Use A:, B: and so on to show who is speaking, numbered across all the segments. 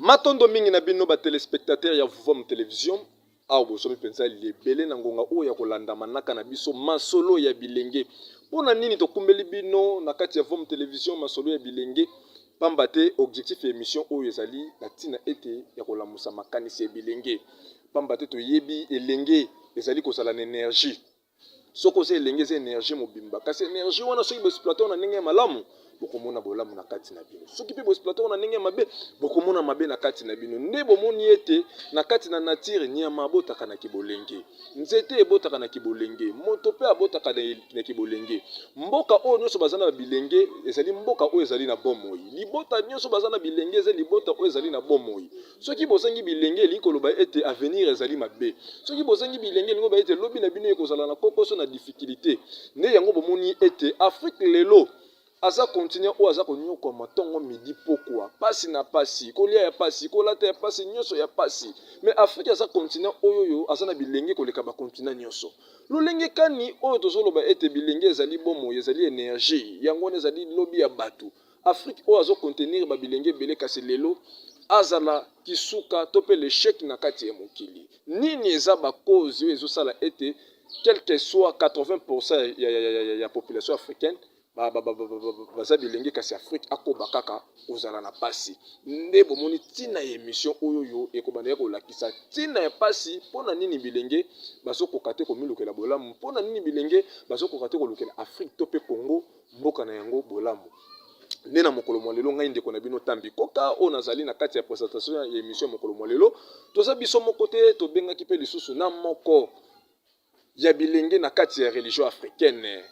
A: Matondo mingi na bino ba telespectateurs ya Vuvam Television. Awa bosomi mpenza liebele na ngonga oyo ya kolanda manaka na biso masolo ya bilenge. Mpo na nini tokumbeli bino na kati ya Vom Television masolo ya bilenge? Pamba te objectif ya emission oyo ezali na ntina ete ya kolamusa makanisi ya bilenge. Pamba te toyebi elenge ezali kozala na energie. Soki oza elenge eza energie mobimba, kasi energie wana soki boexploite na ndenge ya malamu bokomona bolamu na kati na bino. Soki mpe boexploite na ndenge ya mabe bokomona mabe na kati na bino. Nde bomoni ete na kati na nature nyama abotaka na kibolenge, nzete ebotaka na kibolenge, moto mpe abotaka na kibolenge. Mboka oyo nyonso baza na bilenge ezali mboka oyo ezali na bomoi. Libota nyonso baza na bilenge ezali libota oyo ezali na bomoi. Soki bozangi bilenge elingi koloba ete avenir ezali mabe. Soki bozangi bilenge elingi koloba ete lobi na bino ekozala na kokoso na difficulté. Nde yango bomoni ete Afrique lelo aza continent oyo aza konyokwama ntongo midi pokwa, pasi na pasi, kolia ya pasi, kolata ya pasi, nyonso ya pasi. Mais Afrique aza continent oyo oyo aza na bilenge koleka ba continent nyonso. Lolenge kani oyo tozoloba ete bilenge ezali bomoi, ezali energie, yango wana ezali lobi ya bato. Afrique oyo azo contenir ba bilenge ebele kasi lelo azala kisuka to pe l'echec na kati ya mokili. Nini eza ba cause oyo ezosala ete quelque soit 80% ya population africaine baza bilenge kasi Afrique akoba kaka kozala na pasi? Nde bomoni ntina ya emission oyo yo ekobanda ya kolakisa ntina ya pasi, mpo na nini bilenge bazokoka te komilukela bolamu, mpo na nini bilenge bazokoka te kolukela Afrique to pe Congo mboka na yango bolamu. Nde na mokolo mwa lelo, ngai ndeko na bino Tambi Koka, oyo nazali na kati ya presentation ya emission ya mokolo mwa lelo, toza biso moko te, tobengaki mpe lisusu na moko ya bilenge na kati ya religion africaine,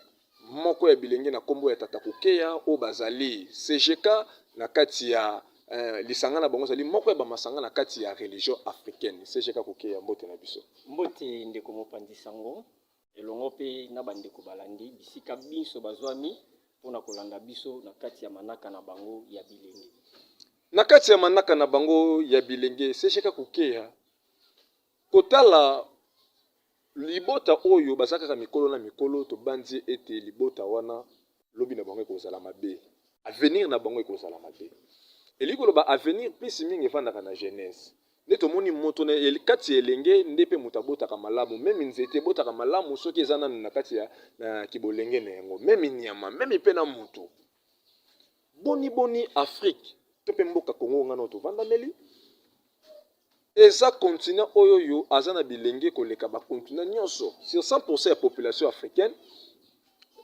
A: moko ya bilenge na kombo ya Tata Kokeya, oyo bazali CGK na kati ya lisanga na bango, ezali moko ya bamasanga na kati ya religion africaine. CGK Kokeya, mbote na biso.
B: Mbote ndeko mopanzi sango, elongo mpe na bandeko balandi bisika binso bazwami mpona kolanda biso na kati ya manaka na bango ya bilenge.
A: Na kati ya manaka na bango ya bilenge, CGK Kokeya, kotala libota oyo baza kaka mikolo na mikolo, tobanzi ete libota wana lobi na bango ekozala mabe, avenir na bango ekozala mabe. Elingi koloba avenir plus mingi evandaka na jeunesse. Nde tomoni moto na kati ya elenge nde mpe moto abotaka malamu. Meme nzete ebotaka malamu soki eza nanu na kati ya na kibolenge na yango, meme nyama, meme mpe na moto. Boni boni Afrique to mpe mboka Congo ngana tovandameli eza continent oyo oyo aza na bilenge koleka ba continent nyonso. Sur 100% ya population africaine,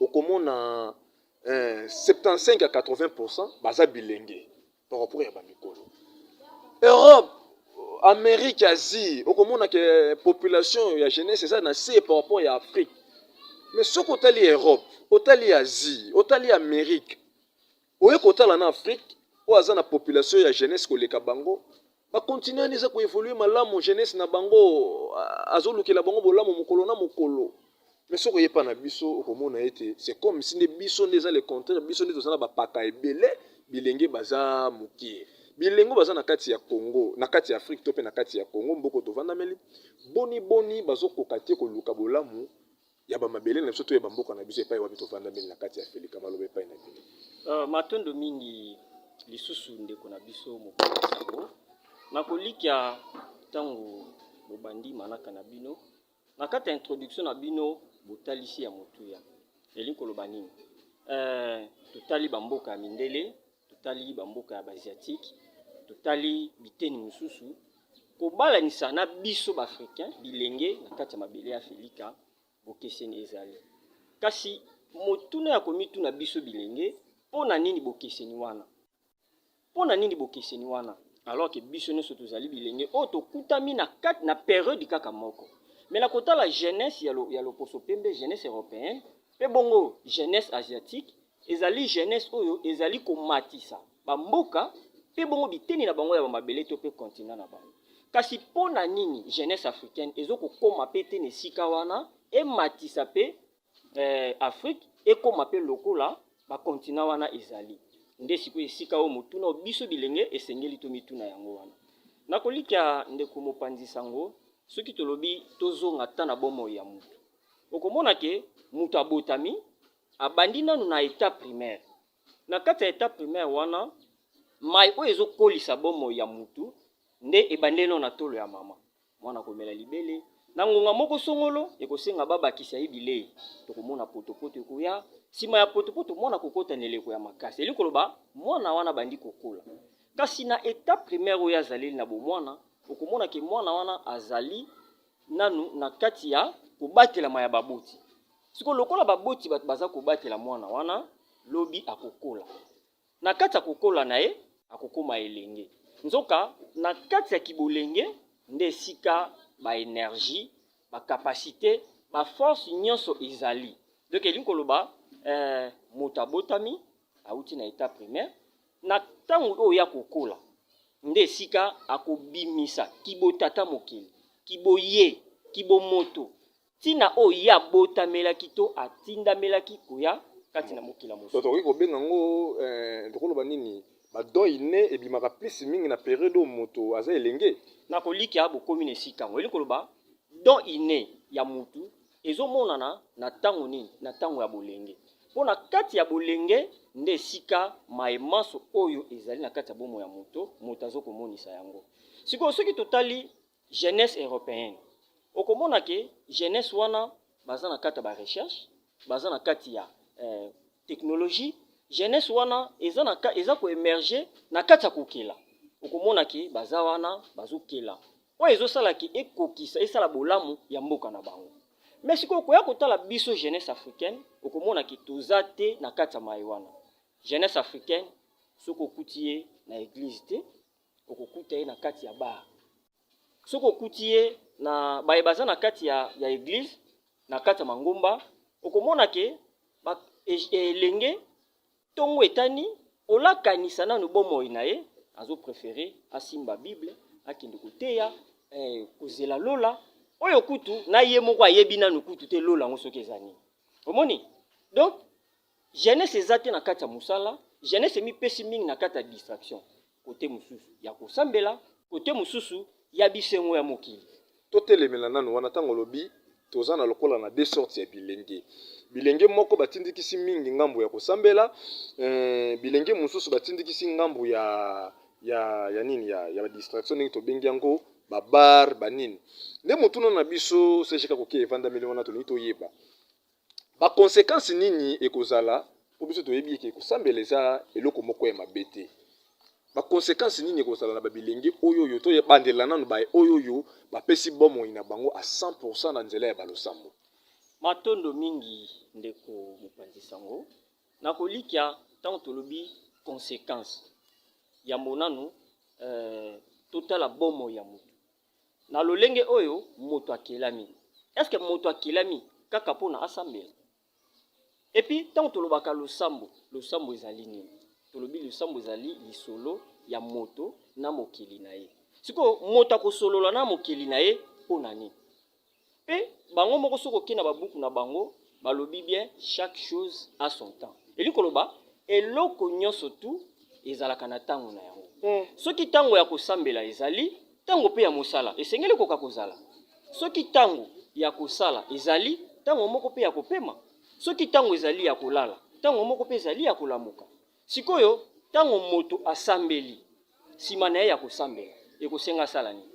A: okomona 75 à 80% baza bilenge par rapport ya bamikolo. Europe, Amérique, Asie, okomona ke population ya jeunesse eza na se par rapport ya Afrique. Mais soki otali Europe, otali Asie, otali Amérique, oye kotala na Afrique oyo aza na population ya jeunesse koleka bango, bakontinent wana eza koévoluer malamu, jeunesse na bango azolukela bango bolamu mokolo na mokolo. Mais soki oyepa na biso, okomona ete c'est comme si nde biso nde eza le contraire, biso nde toza na bapaka ebele, bilenge baza mokie. Bilenge baza na kati ya Congo, na kati ya Afrique to mpe na kati ya Congo mboka tovandameli, boni boni bazokoka te koluka bolamu ya bamabele na biso to ya bamboka na biso epai wapi tovandameli na kati ya Afrika? Maloba epai na bino.
B: Matondo mingi lisusu ndeko na biso mokonzi sango. Nakolikya ntango bobandi manaka na bino, na kati ya introduction na bino botalisi ya motuya elingi koloba nini? Totali bamboka ya mindele, totali bamboka ya baasiatique, totali biteni mosusu, kobalanisa na biso baafricain bilenge na kati ya mabele ya Afrika, bokeseni ezali. Kasi motuna ya komituna biso bilenge, mpo na nini bokeseni wana? Mpo na nini bokeseni wana alors ke biso nyonso tozali bilenge oyo tokutami na kati na periode kaka moko? Mais na kotala jeunesse ya loposo pembe, jeunesse européenne mpe bongo jeunesse asiatique, ezali jeunesse oyo ezali komatisa bamboka mpe bongo biteni na bango ya bamabele to mpe continent na bango. Kasi mpo na nini jeunesse africaine ezokokoma mpe te na esika wana ematisa mpe Afrique ekóma mpe lokola bakontinent wana ezali? Nde sikoyo esika oyo motuna oyo biso bilenge esengeli tomituna yango wana. Nakolikya ndeko mopanzi sango, soki tolobi tozonga ta na bomoi ya motu, okomona ke moto abotami, abandi nanu na état primaire. Na kati ya état primaire wana, mai oyo ezokolisa bomoi ya motu. Nde ebandeli nano na tolo ya mama. Mwana akomela libele. Na ngonga moko songolo, ekosenga babakisa ye bilei. Tokomona potopoto ekoya. Sima ya potopoto, mwana akokota na eleko ya makasi. Elingi koloba, mwana wana abandi kokola. Kasi na etape primaire oyo azaleli na bomwana, okomona ke mwana wana azali nanu na kati ya kobatelama ya baboti. Sikoyo lokola baboti bato baza kobatela mwana wana, lobi akokola. Na kati ya kokola na ye, akokoma elenge. Nzoka, na kati ya kibolenge nde esika ba energie, ba capacite, ba force nyonso ezali. Donc elingi koloba eh, moto abotami awuti na etat primaire, na ntango oyo ya kokola nde esika akobimisa kibotata mokili, kiboye, kibomoto, Ntina oyo ye abotamelaki to atindamelaki koya kati na mokili ya mosuni.
A: Tokoki kobenga yango, eh, tokoloba nini, ba dons innes ebimaka plus mingi na periode oyo moto aza elenge.
B: Na kolikya bokomi na esika yango. Elingi koloba, don inne ya mutu ezomonana na tango nini? Na tango ya bolenge. Mpo na kati ya bolenge nde esika maye manso oyo ezali na kati ya bomoi ya moto, moto azokomonisa yango. Sikoyo soki totali jeunesse europeenne, okomona ke jeunesse wana baza na kati ya ba recherche, baza na kati ya eh, technologie. Jeunesse wana eza na eza ko emerger na kati ya kokela. Okomona ke baza wana bazokela oyo ezosala ke ekokisa esala bolamu ya mboka na bango. Mais sikoyo koya kotala biso jeunesse africaine, okomona ke toza te na kati ya maye wana. Jeunesse africaine soki okuti ye na eglise te, okokuta ye na kati ya bar. Soki okuti ye na baye baza na kati ya, ya eglise, na kati ya mangomba, okomona ke ba, e, elenge tongo etani olakanisa nanu bomoi na ye, azo prefere asimba Bible akende koteya eh, kozela lola oyo kutu na ye moko ayebi nanu kutu te lola yango soki eza nini. Omoni? Donc jeunesse eza te na kati ya mosala, jeunesse emipesi mingi na kati ya distraction, kote mosusu ya kosambela, kote mosusu ya bisengo ya mokili.
A: Totelemela nanu wana tango olobi toza na lokola na deux sortes ya bilenge. Bilenge moko batindikisi mingi ngambo ya kosambela, eh, bilenge mosusu batindikisi ngambo ya ya ya nini ya ya ba distraction ndenge tobengi yango ba bar ba nini. Nde motuna na biso CGK koke evandameli wana tolingi toyeba Ba consequences nini ekozala po biso toyebi eke kosambela eza eloko moko ya mabe te. Ba consequences nini ekozala na ba bilenge oyo oyo to bandela nanu ba oyo oyo bapesi bomoi na bango à 100% na nzela ya ba losambo.
B: Matondo mingi ndeko mopanzi sango. Nakolikya tango tolobi consequences, yambo nanu eh, totala bomoi ya moto. Na lolenge oyo moto akelami. Est-ce que moto akelami kaka mpo na asambela? Et puis ntango tolobaka losambo, losambo ezali nini? Tolobi losambo ezali lisolo ya moto na mokeli na ye. Sikoyo moto akosolola na mokeli na ye mpo na nini? Pe bango moko soki oke na ba buku na bango balobi bien chaque chose a son temps. Elingi koloba eloko nyonso tout ezalaka na tango na yango. Soki tango ya kosambela ezali, tango pe ya mosala esengeli ekoka kozala. Soki tango ya kosala ezali, tango moko pe ya kopema. Soki tango ezali ya kolala, tango moko pe ezali ya kolamuka. Sikoyo tango moto asambeli, sima na ye ya kosambela ekosenga asala nini?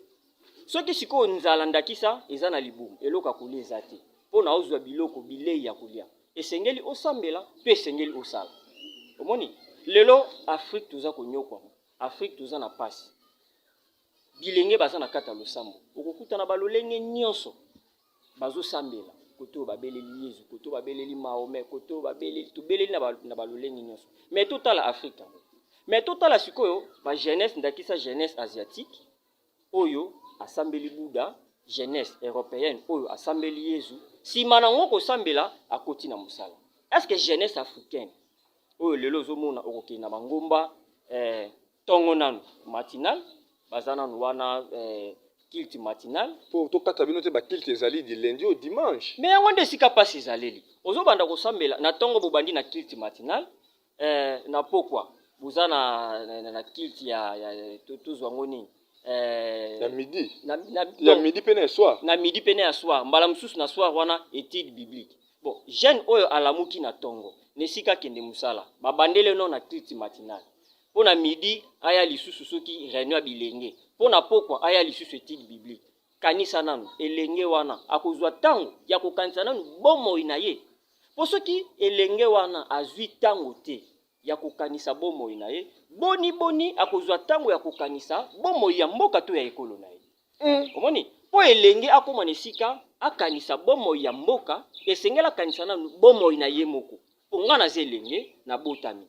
B: Soki sikoyo nzala ndakisa eza na libumu, eloko ya kolia eza te, mpo na ozwa biloko bilei ya kolia, esengeli osambela to esengeli osala? Omoni lelo Afrique toza konyokwama, Afrique toza na pasi, bilenge baza na kati ya losambo, okokutana ba lolenge nyonso bazosambela, kote oyo babeleli Yezu, kote oyo babeleli Mahomet, kote oyo babeleli, tobeleli na ba lolenge nyonso. Mais totala Afrique yango, mais totala sikoyo ba jeunesse, ndakisa jeunesse asiatique oyo asambeli Buddha, jeunesse europeenne oyo asambeli Yezu, sima na ngo kosambela akoti na mosala. Est-ce que jeunesse africaine oyo lelo ozomona okokende na mangomba eh, tongo nanu matinal baza nanu wana eh, culte matinal
A: po tokata bino te, ba culte ezali du lundi au dimanche.
B: Mais yango nde esika pasi ezaleli, ozobanda kosambela na tongo, bobandi na culte matinal eh, na pokwa boza na, na, na, na culte ya, ya tozwa yango nini
A: eh, na midi na, na, ya midi pene ya soir,
B: na midi pene ya soir, mbala mosusu na soir wana étude biblique. Bon, jeune oyo alamuki na tongo na esika akende mosala, babandele no na culte matinal mpo na midi aya lisusu soki réunion ya bilenge. Mpo na pokwa aya lisusu etude biblique. Kanisa nanu, elenge wana akozwa ntango ya kokanisa nanu bomoi na ye? Mpo soki elenge wana azwi ntango te ya kokanisa bomoi na ye, boni boni akozwa ntango ya kokanisa bomoi ya mboka to ya ekolo na ye? Omoni, mpo elenge akoma na esika akanisa bomoi ya mboka, esengeli akanisa nanu bomoi na ye moko. Mpo ngai naza elenge, nabotami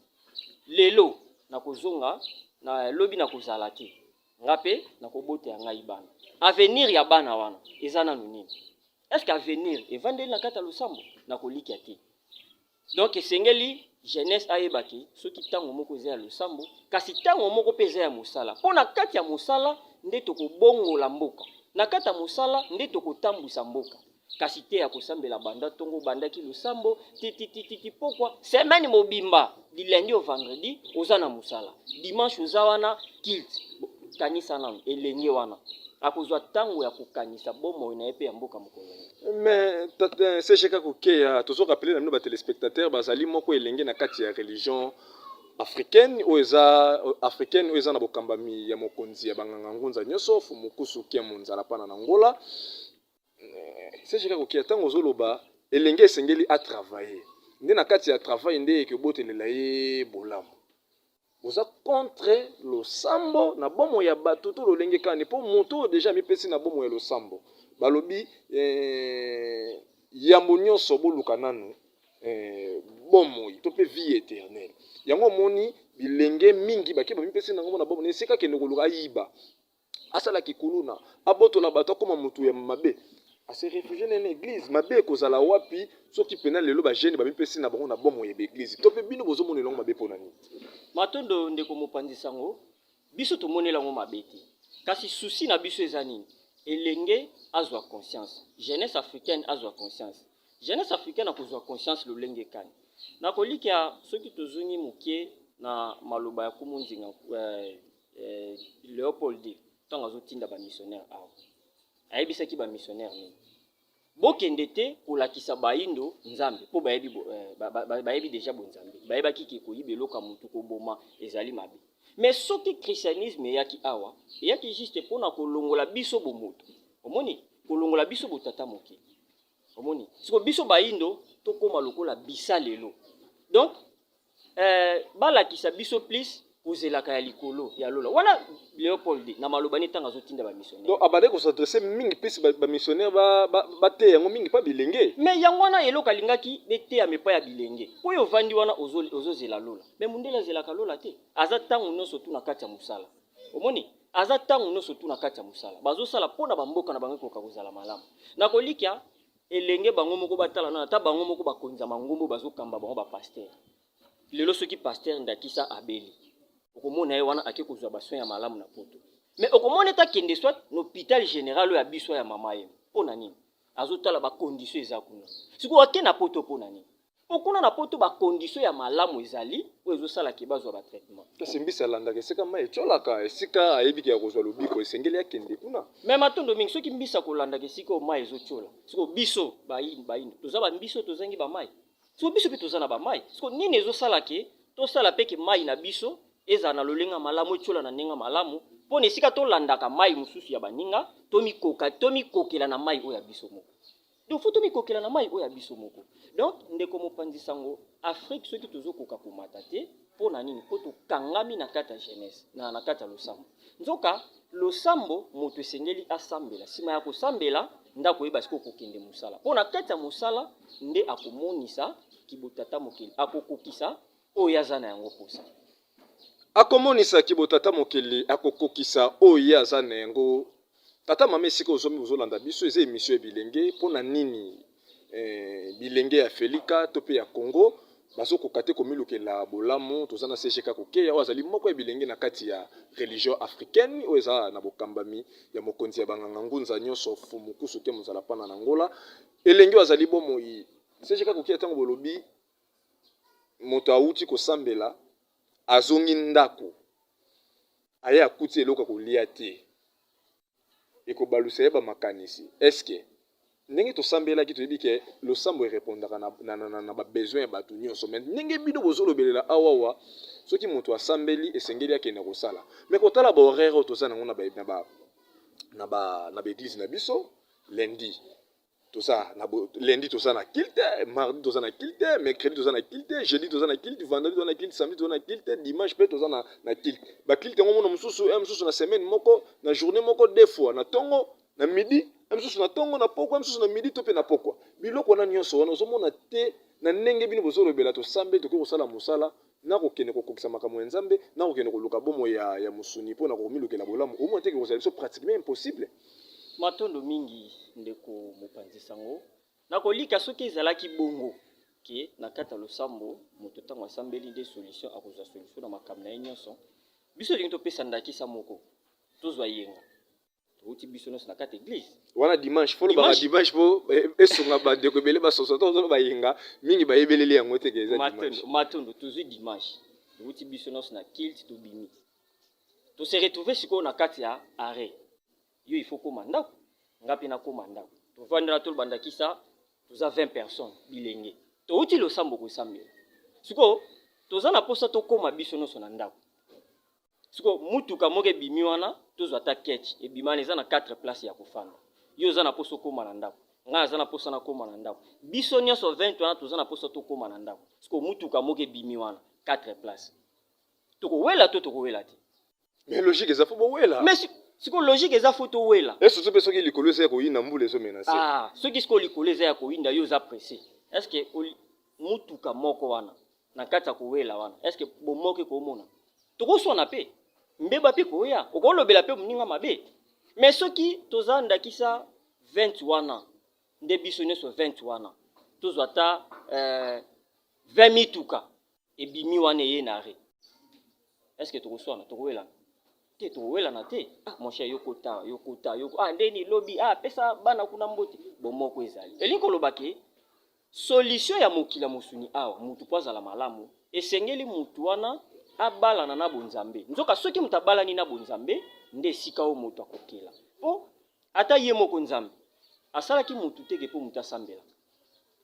B: lelo, nakozonga na lobi, nakozala te, nga mpe nakobota ya ngai bana. Avenir ya bana wana eza nanu nini? Est ce que avenir evandeli na kati ya losambo? Nakolikia te. Donc esengeli jeunesse ayeba ke soki ntango moko eza ya losambo, kasi ntango moko mpe eza ya mosala. Mpo na kati ya mosala nde tokobongola mboka, na kati ya mosala nde tokotambwisa mboka, kasi te ya kosambela banda ntongo obandaki losambo tititititi pokwa, semaine mobimba, du lundi au vendredi oza na mosala, dimanche oza wana culte. Kanisa nanu, elenge wana akozwa ntango ya kokanisa bomoi na ye mpe ya mboka mokolo nini?
A: Mais CGK Kokeya, tozorappeler na bino batelespectateur, bazali moko elenge na kati ya religion africaine oyo eza africaine, oyo eza na bokambami ya mokonzi ya banganga ngunza nyonso, Fumukusu Kiamu Nzala Pana na Ngola. CGK Kokeya, ntango ozoloba elenge esengeli atravailler, nde na kati ya travail nde ekebotelela ye bolamu, oza contre losambo na bomoi ya bato to lolenge kani? Mpo moto oyo deja amipesi na bomoi ya losambo, balobi yambo nyonso boluka nanu bomoi to mpe vie éternelle. Yango omoni bilenge mingi bake bamipesi nango na bomoi, na esika akende koluka ayiba, asalaki kuluna, abotola bato, akóma motu ya mabe, ase réfugier na église. Mabe ekozala wapi soki mpena lelo bajeunes bamipesi na bango na bomoi ya baeglise? To mpe bino bozomona elongo mabe mpona nini?
B: Matondo, ndeko mopanzi sango. Biso tomonela yango mabe te, kasi souci na biso eza nini? Elenge azwa conscience, jeunesse africaine azwa conscience. Jeunesse africaine akozwa conscience lolenge kani? Nakolikia soki tozongi moke na maloba ya kumu Nzinga Léopold II, ntango azotinda bamissionnaire awa, ayebisaki bamissionnaire nini? Bokende te kolakisa bayindo Nzambe, mpo bayebi, bayebi deja bonzambe. Bayebaki ke koyiba eloko ya motu, koboma ezali mabe. Mais soki christianisme eyaki awa, eyaki juste mpona kolongola biso bomoto, omoni, kolongola biso botata mokili. Omoni siko biso bayindo tokóma lokola bisa lelo. Donc balakisa biso plus kozelaka ya likolo ya lola wana. Léopold na maloba ni ntango azotinda bamissionnaire,
A: Donc abandaki kos'adresser mingi mpesi bamissionnaire, bateya yango mingi mpa bilenge.
B: Mais yango wana eloko alingaki beteyama epai ya bilenge. Mpo oyo ovandi wana, ozozela lola, mais mondele azelaka lola te. Aza ntango nyonso tu na kati ya mosala. Omoni, aza ntango nyonso tu na kati ya mosala, bazosala mpo na bamboka na bango ekoka kozala malamu. Na kolikia elenge bango moko batala nano, ata bango moko bakonzi ya mangombo bazokamba bango, bapasteur. Lelo soki pasteur ndakisa abeli, okomona ye wana ake kozwa basoin ya malamu na poto, mais okomona ete akende soit na hôpital général oyo ya biso ya mama ye. Mpo na nini? Azotala bacondition eza kuna. Sikoyo ake na poto mpo na nini? Mpo kuna na poto bacondition ya malamu ezali oyo ezosalaka bazwa batraitement.
A: Kasi mbisi alandaka esika mai etiolaka, esika ayebiki ya kozwa lobiko, esengeli akende kuna.
B: Mais matondo mingi. Soki mbisi akolandaka esika oyo mai ezotiola, sikoyo biso bayindo toza bambisi oyo tozangi bamai. Siko biso mpe toza na bamai. Siko nini ezosala ke tosala mpe ke mai na biso ezala na lolenge ya malamu, etiola na ndenge ya malamu, mpo na esika tolandaka mai mosusu ya baninga, tomikoka, tomikokela na mai oyo ya biso moko? Donc faut tomikokela na mai oyo ya biso moko. Donc ndeko mopanzi sango, Afrique soki tozokoka komata te, mpo na nini? Mpo tokangami na kati ya jeunesse, na kati ya losambo. Nzoka losambo, moto esengeli asambela, nsima ya kosambela ndako oyeba sikoyo kokende mosala, mpo na kati ya mosala nde akomonisa kibotata mokili, akokokisa oyo aza na yango posa.
A: Akomonisa kibotata mokili, akokokisa oyo ye aza na yango. Tata, mama, esika ozomi ozolanda biso, eza émission ya bilenge. Mpo na nini bilenge ya Felika to mpe ya Congo bazokoka te komilukela bolamu? Toza na CGK Kokeya, oyo azali moko ya bilenge na kati ya religion africaine oyo eza na bokambami ya mokonzi ya banganga ngunza nyonso, Fumukusu Ke Mozala Pana na Ngola. Elenge oyo azali bomoi. CGK Kokeya, ntango bolobi moto awuti kosambela, azongi ndako, aye akuti eloko ya kolia te, ekobalusa ye bamakanisi. Eske Ndenge tosambelaki, toyebi ke losambo erepondaka na, na, na, na, na babesoin ya bato nyonso. Mais ndenge bino bozolobelela awawa, soki moto asambeli, esengeli akende kosala. Mais kotala bahoraire oyo toza nango na ba, na ba, na ba, na baeglise na biso, lundi toza na lundi toza na culte, mardi toza na culte, mercredi toza na culte, jeudi toza na culte, vendredi toza na culte, samedi toza na culte, dimanche mpe toza na, na culte. Baculte yango mona mosusu ya mosusu na semaine moko, na journée moko deux fois, na ntongo, na midi, ya mosusu na ntongo, na pokwa, ya mosusu na midi to mpe na pokwa. Biloko wana nyonso wana ozomona te na ndenge bino bozolobela tosambe, tokoki kosala mosala na kokende kokokisa makambo ya Nzambe, na kokende koluka bomoi ya, ya mosuni mpo na komilukela bolamu, omona te kozala biso pratiquement impossible.
B: Matondo mingi ndeko mopanzi sango. Nakolika soki ezalaki bongo ke na kati ya losambo moto ntango asambeli nde solution akozwa solution na makambo na ye nyonso. Biso tolingi topesa ndakisa moko, tozwa yenga touti biso nyonso na kati eglise
A: wana dimanche fo lobaka dimanche po eh, esunga bandeko ebele basoso to ozoloba yenga mingi bayebeleli yango te ke eza dimanche.
B: Matondo, tozwi dimanche, touti biso nyonso na kilte, tobimi, tose retrouve sikoyo na kati ya arrêt. Yo il faut koma ndako, nga mpe nakoma ndako, tovandela, toloba ndakisa toza 20 personnes bilenge, touti losambo kosambela, sikoyo toza na mposa tokóma biso nyonso na ndako. Sikoyo mutuka moko ebimi wana, tozwa ata ketch ebima wana, eza na 4 place ya kofanda. Yo oza na mposa okóma na ndako, ngai aza na mposa nakóma na ndako, biso nyonso 20 wana toza na mposa tokóma na ndako. Sikoyo mutuka moko ebimi wana 4 place, tokowela to tokowela te?
A: Mais logique eza fo bowela.
B: Mais sikoyo logique eza fo towela.
A: Et surtout mpe soki likolo eza ya koyinda, mbula ezomenace.
B: Ah, soki sikoyo likolo eza ya koyinda, yo oza pressé, est ce que mutuka moko wana na kati ya kowela wana, est ce que bomoko ekomona? Tokoswana mpe mbeba mpe koya, okolobela mpe moninga mabe. Mais soki toza ndakisa 20 wana nde biso nyonso 20 wana tozwa ata 20 mituka ebimi wana eye na arrêt, est ce que tokoswana? Tokowelana te, tokowelana te. Ah mon cher, yokota yokota yoko, ah ndeni lobi, ah pesa bana kuna mbote. Bomoko ezali. Elingi koloba ke solution ya mokili ya mosuni awa, mutu mpo azala malamu, esengeli mutu wana abalana na bonzambe. Nzoka soki moto abalani na bonzambe, nde esika oyo moto akokela, mpo ata ye moko Nzambe asalaki mutu teke mpo motu asambelaka.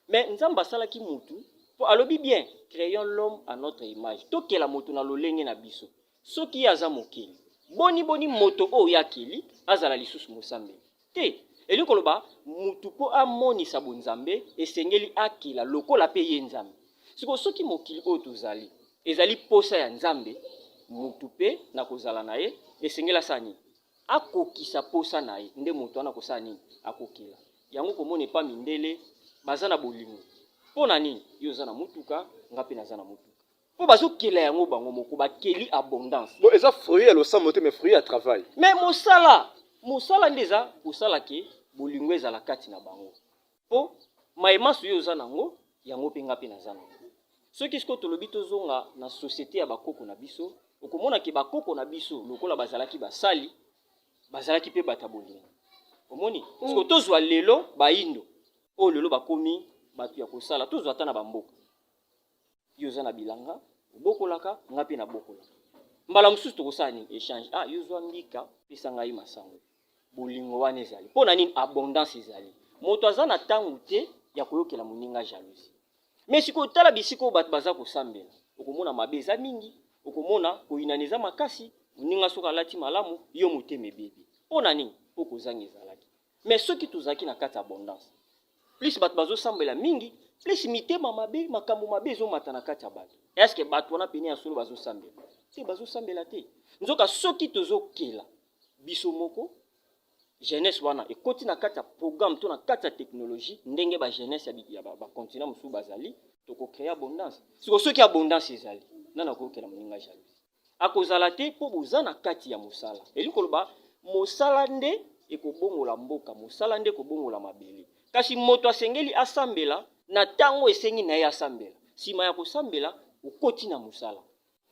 B: Mais Nzambe asalaki mutu mpo alobi bien: "Créons l'homme à notre image", tokela moto na lolenge na biso. Soki ye aza mokeli, boni boni moto oyo akeli azala lisusu mosambeli te? Elingi koloba mutu mpo amonisa bonzambe, esengeli akela lokola mpe ye Nzambe. Sikoyo soki mokili oyo tozali ezali posa ya Nzambe, mutu mpe na kozala na ye esengeli asala nini? Akokisa posa na ye. Nde moto wana akosala nini? Akokela yango. Komona epa mindele baza na bolingo, mpo na nini? Yo oza na mutuka, nga mpe naza na mutuka, mpo bazokela yango bango moko, bakeli abondance.
A: Bon, eza fruit ya losambo te, mais fruit ya travail.
B: Mais mosala, mosala nde eza kosala ke bolingo ezala kati na bango, mpo mayemaso oyo oza nango, yango mpe nga mpe naza nango. Soki sikoyo tolobi tozonga na société ya bakoko na biso, okomona ke bakoko na biso lokola bazalaki basali, bazalaki mpe bato ya bolingo. Omoni, sikoyo tozwa lelo bayindo oyo lelo bakomi bato ya kosala, tozwa ata na bamboka, yo oza na bilanga obokolaka, nga mpe nabokolaka, mbala mosusu tokosala nini? Échange. Ah, yo zwa mbika, pesa ngai masango. Bolingo wana ezali mpo na nini? Abondance ezali. Moto aza na ntango te ya koyokela moninga jalousie. Mais sikoyo tala bisika oyo bato baza kosambela, okomona mabe eza mingi, okomona koyinana eza makasi. Moninga soki alati malamu, yo motema ebebi. Mpo na nini? Mpo kozanga ezalaki. Mais soki tozalaki na kati ya abondance, plus bato bazosambela mingi, plus mitema mabe, makambo mabe ezomata na kati ya bato. Est-ce bato wana pene ya solo bazosambela te? Bazosambela te. Nzoka soki tozokela biso moko, jeunesse wana ekoti na kati ya programme to na kati ya technologie, ndenge bajeunesse ya bacontinent mosusu bazali, tokocréer abondance. Siko soki abondance ezali, nani akoyokela moninga jalousie? Akozala te, mpo boza na kati ya mosala. Elingi koloba mosala nde ekobongola mboka, mosala nde ekobongola mabele. Kasi moto asengeli asambela na ntango esengi na ye asambela. Nsima ya kosambela, okoti na mosala.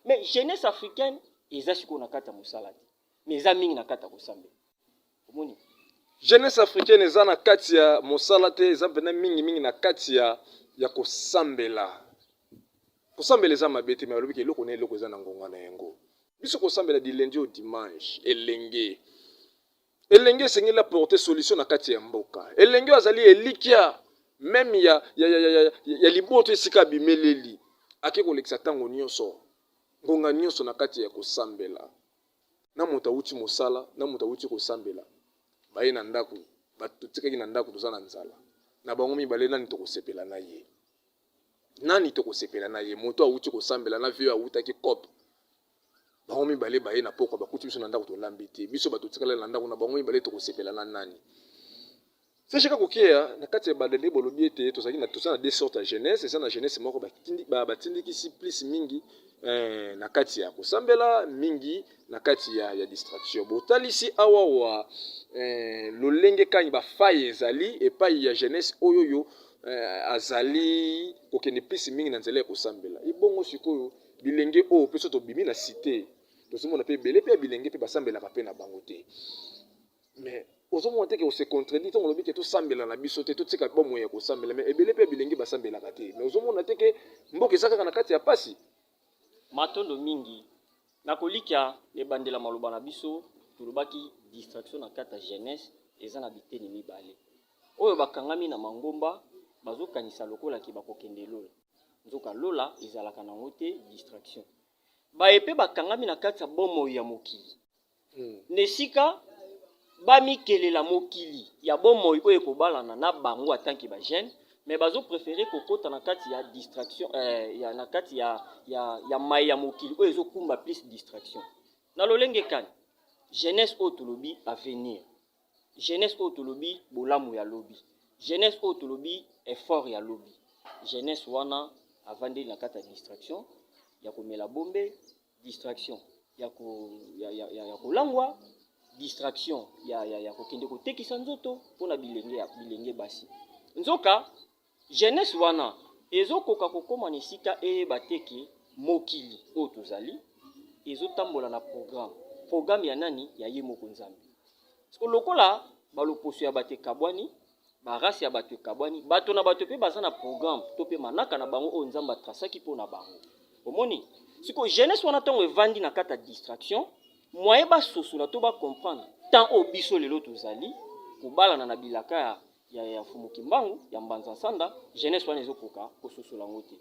B: Mais jeunesse africaine eza sikoyo na kati ya mosala te, mais eza mingi na kati ya kosambela. Omoni?
A: Jeunesse africaine eza na kati ya mosala te, eza mpenza mingimingi na kati ya kosambela. Kosambela eza mabe te, mais balobiki eloko na eloko eza na ngonga na yango. Biso kosambela du lundi au dimanche, elenge. Elenge esengeli aporte solution na kati ya mboka. Elenge oyo azali elikya meme ya, ya, ya, ya, ya, ya liboto esika abimeleli, ake kolekisa ntango nyonso, ngonga nyonso na kati ya kosambela. Na moto awuti mosala, na moto awuti kosambela, baye na ndako, bato totikaki na ndako toza na nzala. Na bango mibale nani tokosepela na ye? Nani tokosepela na ye? Moto awuti kosambela na vieux awutaki coop. Bango mibale baye na pokwa, bakuti biso na ndako tolambi te. Biso bato totikala na ndako na bango mibale tokosepela na nani? CGK Kokea na kati ya ebandeli bolobi ete tozalaki na toza na deux sortes ya jeunesse. Eza na jeunesse moko batindikisi plus mingi na kati ya kosambela, mingi na kati ya distraction. Botalisi awa wa lolenge kani ba failles ezali epai ya jeunesse oyo yo azali kokende plus mingi na nzela ya kosambela. Ebongo sikoyo bilenge oyo mpe so tobimi na cité, tozomona mpe ebele mpe ya bilenge mpe basambelaka mpe na bango te. Mais ozomona te ke ose contredit ntango olobi ke tosambela na biso te, totika bomoi ya kosambela, mais ebele mpe ya bilenge basambelaka te? Mais ozomona te ke mboka eza kaka na kati ya pasi?
B: Matondo mingi. Nakolikya ebandela maloba na biso, tolobaki distraction na kati ya jeunesse eza na biteni mibale. Oyo bakangami na mangomba, bazokanisa lokola ke bakokende lola, nzoka lola ezalaka nango te. Distraction baye mpe bakangami na kati ya bomoi ya mokili, na esika bamikelela mokili ya bomoi oyo ekobalana na bango atanke bajeunes, mais bazopréférer kokɔta na kati ya distraction na kati ya mai ya mokili oyo ezokumba plus distraction. Na lolenge kani jeunesse oyo tolobi avenir, jeunesse oyo tolobi bolamu ya lobi, jeunesse oyo tolobi effort ya lobi, jeunesse wana avandeli na kati ya distraction ya komela bombe, distraction ya kolangwa, distraction ya kokende kotekisa nzoto mpona bilenge ya bilenge basi. Nzoka jeunesse wana ezokoka kokóma na esika eyeba te ke mokili oyo tozali ezotambola na programme. Programme ya nani? Ya ye moko Nzambe. Parce lokola baloposo ya bato ekabwani, barace ya bato ekabwani, bato na bato mpe baza na programme to mpe manaka na bango oyo Nzambe atrasaki mpo na bango. Omoni sikoyo jeunesse wana, ntango evandi na kati ya distraction, moyen basosola to bacomprendre temps oyo biso lelo tozali kobalana na bilaka ya Mfumu Kimbangu ya Mbanza Nsanda, jeunesse wana ezokoka kososola yango te.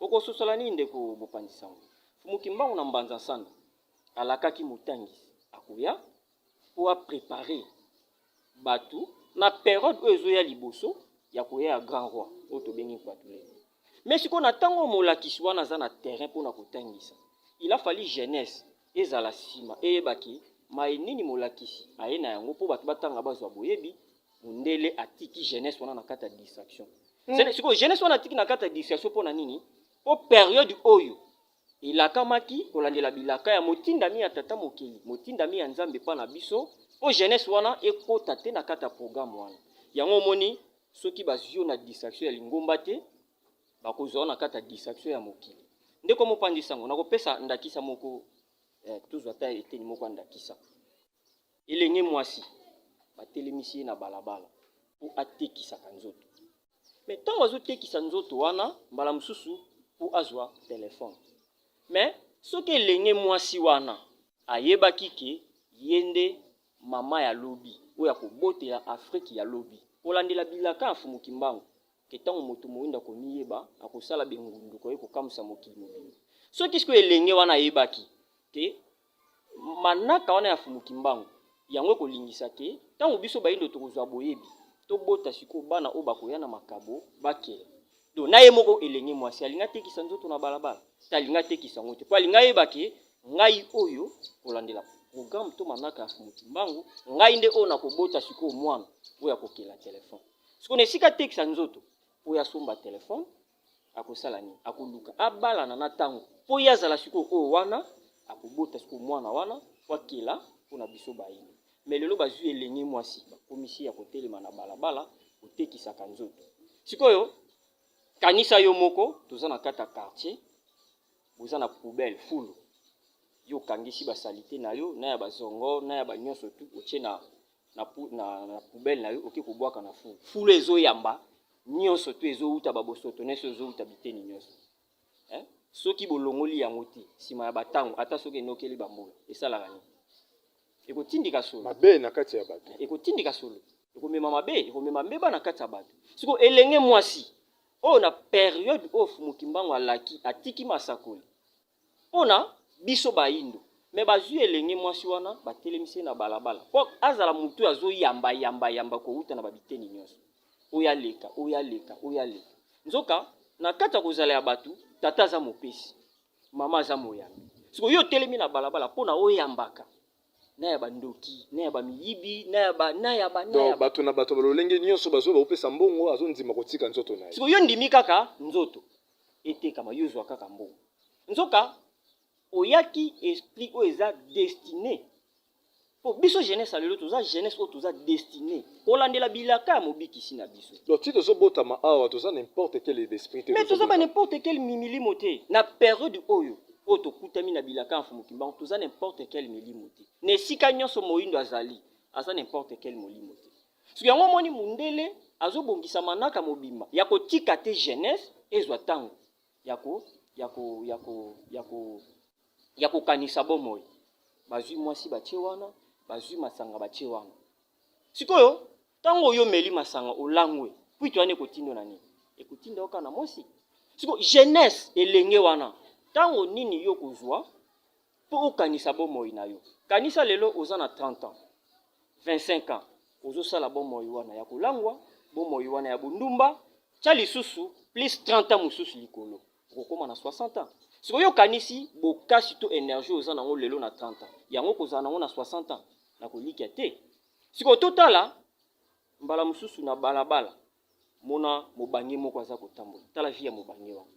B: Okososola nini, ndeko mopanzi sango? Mfumu Kimbangu na Mbanza Nsanda alakaki motangisi akoya mpo aprépare bato na période oyo ezoya liboso ya koya ya grand roi oyo tobengi Nkwatulele. Mais sikoyo, na ntango molakisi wana aza na terrain mpona kotangisa, il a fallu jeunesse ezala nsima, eyebaki maye nini molakisi aye na yango mpo bato batanga, bazwa boyebi. Mondele atiki jeunesse wana na kati ya distraction. Sikoyo jeunesse wana atiki na kati ya distraction mpo na nini? Mpo période oyo elakamaki kolandela bilaka ya motindami ya tata mokeli, motindami ya Nzambe mpa na biso, mpo jeunesse wana ekota te na kati ya programme wana. Yango omoni, soki bazwi yo na distraction ya lingomba te, bakozwa na kati ya distraction ya mokili. Ndeko mopanzi sango, nakopesa ndakisa moko. Tozwa ata eteni moko ya ndakisa. Elenge mwasi batelemisi ye na balabala mpo atekisaka nzoto. Mais ntango azotekisa nzoto wana, mbala mosusu mpo azwa telefone. Mais soki elenge mwasi wana ayebaki ke ye nde mama ya lobi oyo akobotela Afrike ya lobi, kolandela bilaka ya Mfumu Kimbangu ke ntango moto moyindo akomiyeba, akosala bengundu koye kokamwisa mokili mobimba, soki sikoyo elenge wana ayebaki ke manaka wana ya Mfumu Kimbangu yango ekolingisa ke ntango biso bayindo tokozwa boyebi, tobota sikoyo bana oyo bakoya na makabo bakela, donc na ye moko elenge mwasi alingi atekisa nzoto na balabala te, alingi atekisa yango te, mpo alingi ayeba ke ngai oyo kolandela programme to manaka ya Mfumu Kimbangu, ngai nde oyo nakobota sikoyo mwana oyo akokela telefone. Sikoyo na esika atekisa nzoto oyo asomba telefone, akosala nini? Akoluka abalana na ntango mpo ye azala sikoyo oyo wana akobota sikoyo mwana wana po akela mpona biso bayini. Mais lelo bazwi elenge mwasi, bakomisi ya kotelema na balabala kotekisaka nzoto. Sikoyo kanisa yo moko, toza na kati ya quartier, boza na poubelle, fulu. Yo okangisi basaleté na yo na ya bazongo na ya banyonso tu, otie na poubelle na yo, oke kobwaka na fulu. Fulu ezoyamba nyonso tu ezowuta, babosoto nyonso ezowuta, biteni nyonso, eh? Soki bolongoli yango te, nsima ya batango, ata soki enokeli bambula, esalaka nini? Ekotindika solo.
A: Mabe na kati ya bato.
B: Ekotindika solo. Ekomema mabe, ekomema mbeba na kati ya bato. Siko elenge mwasi oyo na periode oyo Fumu Kimbangu alaki atiki masakoli pona biso bayindo mais bazui elenge mwasi wana batelemisi ye na balabala po azala mutu oyo azo yamba yamba yamba kowuta na ba biteni nionso oyo aleka oyo aleka oyo aleka nzoka na kati ya kozala ya batu tata aza mopesi mama aza moyambi sikoyo yo otelemi na balabala pona oyambaka na ya bandoki na ya bamiyibi na ya ba na ya ba na ya
A: Donc bato na bato ba lolenge nyonso bazo bakopesa mbongo azondima kotika nzoto na ye.
B: Sikoyo yo ndimi kaka nzoto etekama yo zwa kaka mbongo nzoka oyaki esprit oyo eza destine po biso jeunesse ya lelo toza jeunesse oyo toza destine kolandela bilaka ya mobikisi na biso.
A: Donc ti tozo botama awa toza n'importe quel esprit te.
B: Mais toza ba n'importe quel milimo te na periode oyo oyo tokutami na bilaka ya Mfumu Kimbangu toza n'importe quel milimo te na esika nyonso moyindo azali aza n'importe quel molimo te. Soki yango omoni mundele azobongisa manaka mobimba ya kotika te jeunesse ezwa tango ya ko ya ko ya ko ya ko ya kokanisa bomoi. Bazwi mwasi batie wana, bazwi masanga batie wana. Sikoyo tango oyo omeli masanga olangwe, pwito wana ekotindo na nini? Ekotinda yo kaka na mwasi. Sikoyo jeunesse elenge wana, tango nini yo kozwa mpo okanisa bomoi na yo? Kanisa lelo oza na 30 ans, 25 ans, ozosala bomoi wana ya kolangwa, bomoi wana ya bondumba, tia lisusu plus 30 ans mosusu likolo, okokoma na 60 ans. Sikoyo yo okanisi bokasi to energie oza nango lelo na 30 ans, yango okozala nango na 60 ans? Nakolikia te. Sikoyo totala mbala mosusu na balabala, mona mobange moko aza kotambola, tala vie ya mobange wana,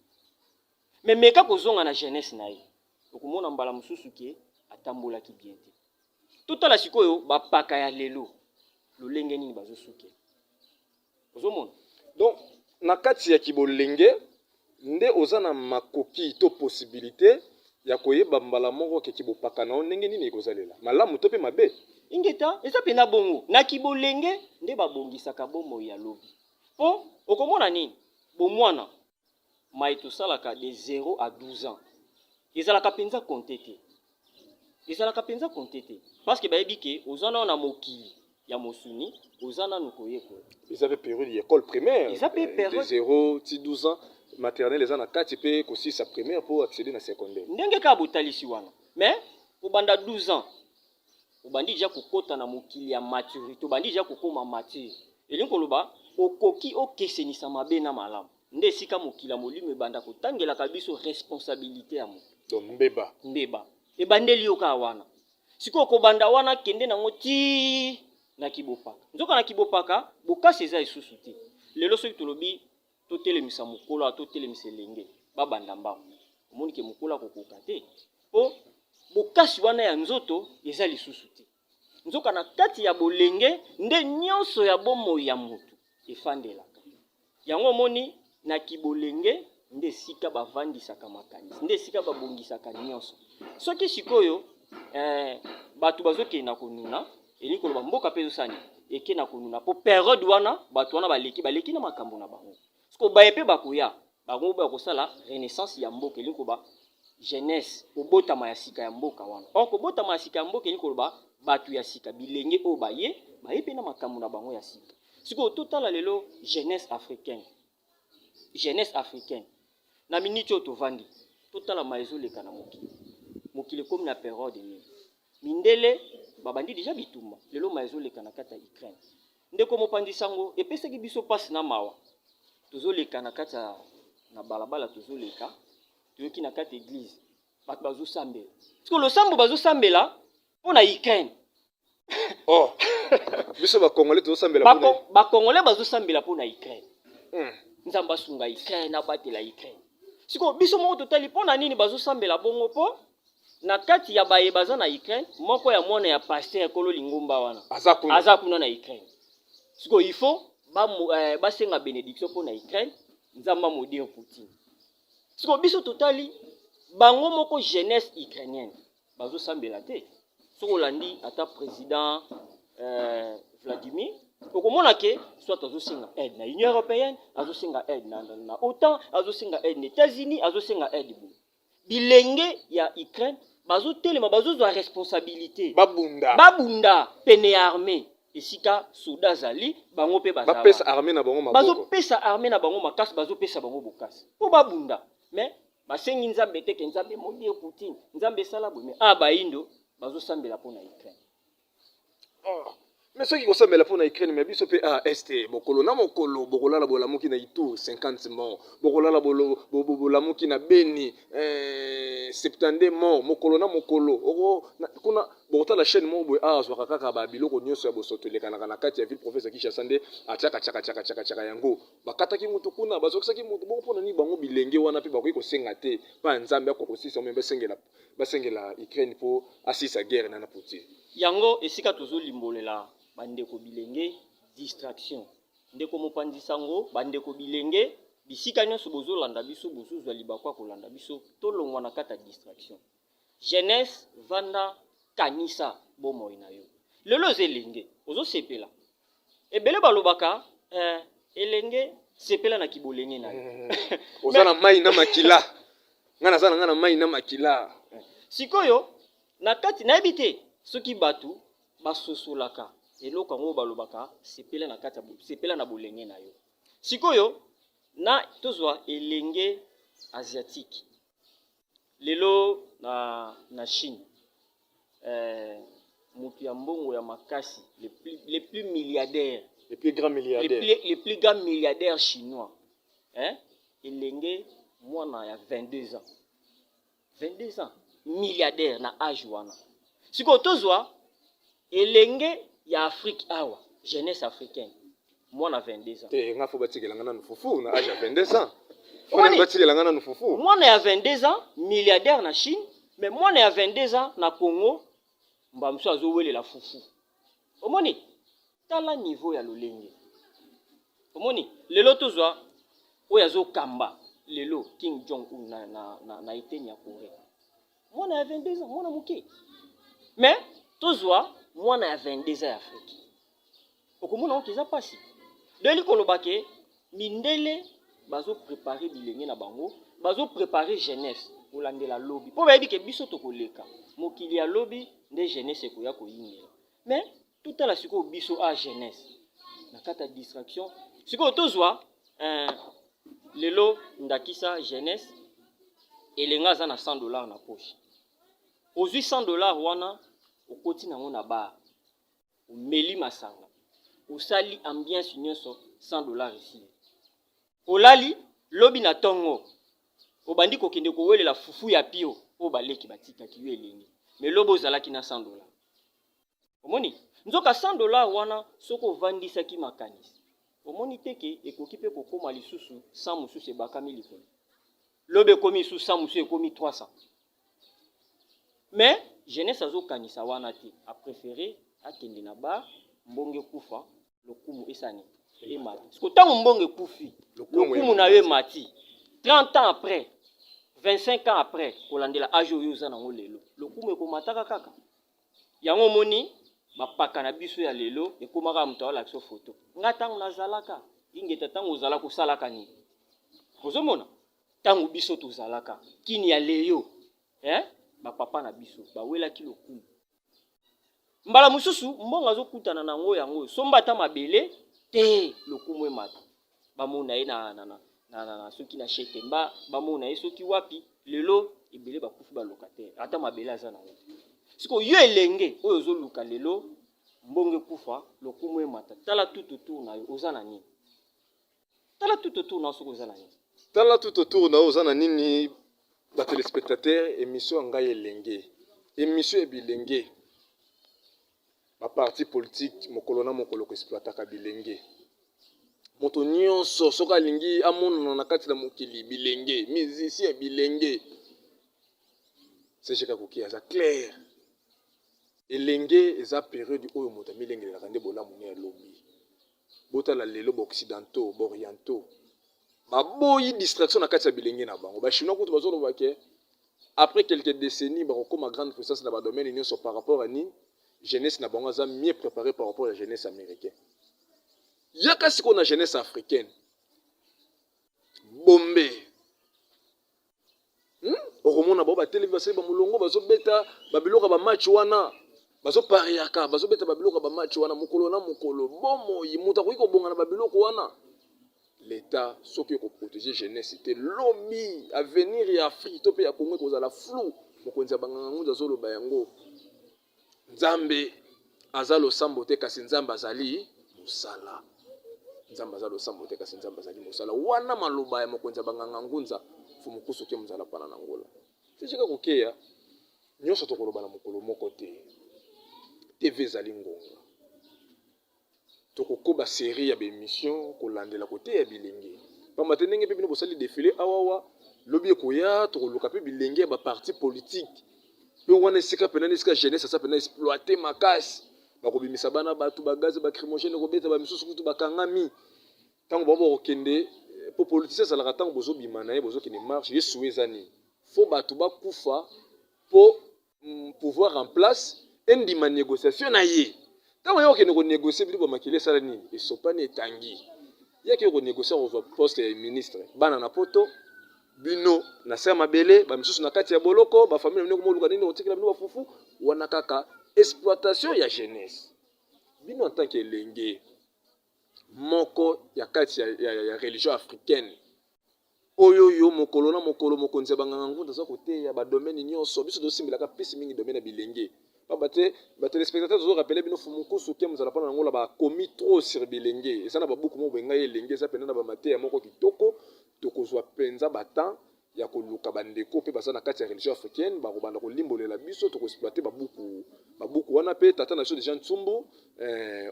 B: mais meka kozonga na jeunesse na ye, okomona mbala mosusu ke atambolaki bien te. Totala sikoyo bapaka ya lelo lolenge nini bazosukela, ozomona.
A: Donc na kati ya kibolenge nde oza na makoki to possibilite ya koyeba mbala moko ke kibopaka na yo ndenge nini ekozalela, malamu to pe mabe.
B: Ingeta, eza pena bongo. Na kibolenge nde babongisaka bomoi ya lobi. Po okomona nini? Bomwana maye tosalaka de 0 à 12 ans ezalaka penza compte te. Ezalaka penza compte te. Parce que bayebi ke oza nano na mokili ya mosuni, oza nanu koyekola.
A: Eza pe periode ya ecole primaire.
B: Eza pe periode.
A: De 0 ti 12 ans, maternelle eza na kati pe kosilisa primaire po acceder na secondaire.
B: Ndenge kaka botalisi wana. Mais kobanda 12 ans, obandi dejà kokota na mokili ya maturite, obandi dejà kokoma mature. Elingi koloba okoki okesenisa mabe na malamu. Nde esika mokili ya molimo ebanda kotangelaka biso responsabilite ya moto.
A: Donc mbeba.
B: Mbeba. Ebandeli yo kaka wana. Sikoyo kobanda wana kende nango ti na kibopaka. Nzoka na kibopaka bokasi eza lisusu te. Lelo soki tolobi totelemisa mokolo awa totelemisa elenge babanda mbangu, omoni ke mokolo akokoka te po bokasi wana ya nzoto eza lisusu te. Nzoka na kati ya bolenge nde nyonso ya bomoi ya moto efandelaka. Yango omoni na kibolenge nde esika bavandisaka makanisi, nde esika babongisaka nyonso. Soki sikoyo eh, bato bazokende na konuna, elingi koloba mboka mpe ezosala nini? Eke na konuna, mpo periode wana bato wana baleki, baleki na makambo na bango. Sikoyo baye mpe bakoya, bango bakosala renaissance ya mboka, elingi koloba jeunesse, kobotama ya sika ya mboka wana. Or kobotama ya sika ya mboka elingi koloba bato ya sika, bilenge oyo baye, baye mpe na makambo na bango ya sika. Sikoyo totala lelo jeunesse africaine, jeunesse africaine na miniti oyo tovandi, totala maye ezoleka na mokili. Mokili ekomi na periode nini? Mindele babandi deja bitumba, lelo maye ezoleka na kati ya Ukraine. Ndeko mopanzi sango, epesaki biso pasi na mawa. Tozoleka na kati ya na balabala, tozoleka toyoki na kati ya eglise bato bazosambela. Sikoyo losambo bazosambela mpo na Ukraine.
A: Oh, biso ba Congolais tozosambela
B: mpo na Ba Congolais bazosambela mpo na Ukraine. Nzambe asunga Ukraine, abatela Ukraine. Sikoyo biso moko totali mpo na nini bazosambela bongo, mpo na kati ya baye baza na Ukraine, moko ya mwana ya pasteur kolo lingomba wana
A: aza kuna,
B: aza kuna na Ukraine. Sikoyo il faut basenga benediction mpo na Ukraine, Nzambe amodire Poutine. Sikoyo biso totali bango moko jeunesse ukrainienne bazosambela te. Soki olandi ata président Vladimir, okomona ke soit azosenga aide na Union européenne, azosenga aide na OTAN, azosenga aide na États-Unis, azosenga aide boye. Bilenge ya Ukraine Bazotelema, bazozwa responsabilité.
A: Babunda.
B: Babunda pene ya armée, esika soda azali, bango mpe baza
A: bapesa
B: wana.
A: Armée na bango maboko.
B: Bazopesa armée na bango makasi, bazopesa bango bokasi mpo babunda. Mais basengi Nzambe te ke Nzambe maudire Poutine, Nzambe esala boye. Mais a bayindo bazosambela mpo na Ukraine.
A: Oh. Mais soki kosambela mpo na Ukraine, mais biso mpe a Est, mokolo na mokolo bokolala, bolamuki na Ituri 50 mort, bokolala, bolamuki na Beni 72 mort, mokolo na mokolo. Kuna bokotala chaîne moko boye, awa azwaka kaka babiloko nyonso ya bosoto elekanaka na kati ya ville province ya Kinshasa, nde atiaka tiaka tiaka tiaka tiaka yango. Bakataki motu kuna, bazokisaki motu bongo. Mpona nini bango bilenge wana mpe bakoki kosenga te mpa ya Nzambe akoka kosisa me basengela Ukraine mpo asisa guerre na Poutine?
B: Yango esika tozolimbolela bandeko bilenge distraction. Ndeko mopanzi sango, bandeko bilenge, bisika nyonso bozolanda biso, bozozwa libaku ya kolanda biso, tolongwa na kati ya distraction. Jeunesse, vanda, kanisa bomoi na yo. Lelo oza elenge, ozosepela. Ebele balobaka elenge sepela na kibolenge na yo.
A: Oza na mai na makila, ngai naza na ngai na mai na makila.
B: Sikoyo na kati, nayebi te soki bato basosolaka eloko yango balobaka sepela na kati ya sepela na bolenge na yo. Sikoyo na tozwa elenge asiatique lelo na Chine, moto ya mbongo ya makasi, le plus milliardaire,
A: le plus grand milliardaire,
B: le plus grand milliardaire chinois, hein? Elenge mwana ya 22 ans, 22 ans, milliardaire na age wana. Sikoyo tozwa elenge ya Afrique awa, jeunesse africaine, mwana 22 ans.
A: Te, nga faut batikela nga nanu fufu na age ya 22 ans. Fo batikela nga nanu fufu.
B: Mwana ya 22 ans milliardaire na Chine, mais mwana ya 22 ans na Congo, mba mosusu azowelela fufu. Omoni, tala niveau ya lolenge. Omoni, lelo tozwa oyo azokamba lelo, Kim Jong Un na eteni ya Corée, mwana ya 22 ans, mwana moke. Mais tozwa mwana ya 22 ans ya Afrique, okomona oke eza mpasi. Doyeli koloba ke mindele bazoprépare bilenge na bango, bazoprépare jeunesse kolandela lobi, mpo bayebi ke biso tokoleka mokili ya lobi, nde jeunesse ekoya koyingela. Mais totala sikoyo biso a jeunesse na kati ya distraction. Sikoyo tozwa lelo ndakisa jeunesse elenge aza na 100 $ na poche. Ozwi 100 $ wana, okoti nango na bar, omeli masanga, osali ambiance nyonso, 100 $ esili, olali. Lobi na ntongo obandi kokende kowelela fufu ya pio oyo baleki batikaki yo. Elenge, mais lobi ozalaki na 100 $. Omoni, nzoka 100 $ wana, soki ovandisaki makanisi, omoni te ke ekoki mpe kokóma lisusu 100 mosusu ebakami likolo. Lobi ekomi lisusu 100 mosusu, ekomi 300. Mais jeunesse azokanisa wana te, apréféré akende na bar, mbongo ekufa, lokumu esani emati. Siko ntango mbongo ekufi, lokumu na yo emati 30 ans après, 25 ans après, kolandela age oyo oza nango lelo, lokumu ekomataka kaka. Yango omoni bapaka na biso ya lelo ekomaka moto aolakisa foto. Nga ntango nazalaka ingeta, ntango ozala kosalaka nini? Ozomona ntango biso tozalaka kini ya leyo, eh? Bapapa na biso bawelaki lokumu. Mbala mosusu mbongo azokutana na yango, yango somba ata mabele te, lokumu emata, bamona ye na soki na Shetemba, bamona ye soki wapi. Lelo ebele bakufi balocataire, ata mabele aza nango. Sikoyo yo elenge oyo ozoluka lelo mbongo ekufa, lokumu emata, tala tout autour na yo, oza na nini? Tala tout autour na yo soki oza na nini.
A: Tala tout autour na yo, oza na nini? Batelespectateur, émission ya ngai elenge, émission ya bilenge. Baparti politique mokolo na mokolo koexploitaka bilenge. Moto nyonso soki alingi amonana na kati na mokili, bilenge, musicien, bilenge. CGK Koki aza clair: elenge eza période oyo moto amilengelelaka nde bolamu ne ya lobi. Botala lelo baoccidentaux, baorientaux baboyi distraction na kati ya bilenge na bango. Bachinois kutu bazoloba ke après quelques décennies bakokoma grande puissance na badomaine nyonso. Par rapport à nini? Jeunesse na bango aza mieux préparé par rapport à jeunesse américaine. Yaka sikoyo na jeunesse africaine, bombe, Okomona bao batelemi. basali bamolongo, bazobeta babiloko ya bamatch wana, bazopariaka, bazobeta babiloko ya bamatch wana mokolo na mokolo. Bomoi moto akoki kobonga na babiloko wana? Leta soki ekoprotege jeunesse te, lobi avenir ya Afrique to mpe ya Congo ekozala flou. Mokonzi ya banganga ngunza azoloba yango. Nzambe aza losambo te, kasi Nzambe azali mosala. Nzambe aza losambo te, kasi Nzambe azali mosala. Wana maloba ya mokonzi ya banganga ngunza Fumukusu ke mozala pana na Ngola. Sijika kokeya nyonso tokoloba na mokolo moko te. TV ezali ngonga. Tokokoba serie ya ba emission kolandela koteya bilenge. Pamba te ndenge mpe bino bosali defile awawa, lobi ekoya tokoluka mpe bilenge ya ba parti politique. Mpe wana esika pena esika jeunesse aza pena exploite makasi. Bakobimisa bana bato ba gaz lacrymogène kobeta ba misusu kutu bakangami. Ntango bango bakokende po politicien azalaka ntango bozobima na ye bozokende marche ye souhait eza nini? Faut bato bakufa po pouvoir en place endima négociation na ye. Ntango ye okende konégocie bino bamakili esala nini? Esopani etangi. Ye akei konégocie akozwa poste ya ministre. Bana na poto, bino na se ya mabele, bamisusu na kati ya boloko, bafamile na bino komoluka nini kotikela bino bafufu. Wana kaka exploitation ya jeunesse. Bino en tant que elenge moko ya kati ya religion africaine oyo yo mokolo na mokolo mokonzi ya banganga ngunda aza koteya badomaine nyonso, biso tosimbelaka mpisi mingi domaine ya bilenge. Pamba te batelespectateur, tozorapele bino Fumukusu ke mozala mpona nango la bakomi trop sur bilenge. Eza na babuku moko boye ngai elenge eza mpenza na bamateya moko kitoko. Tokozwa mpenza batemps ya koluka bandeko mpe baza na kati ya religion africaine, bakobanda kolimbolela biso, tokoexploite babuku wana. Mpe tata na biso deja Ntsumbu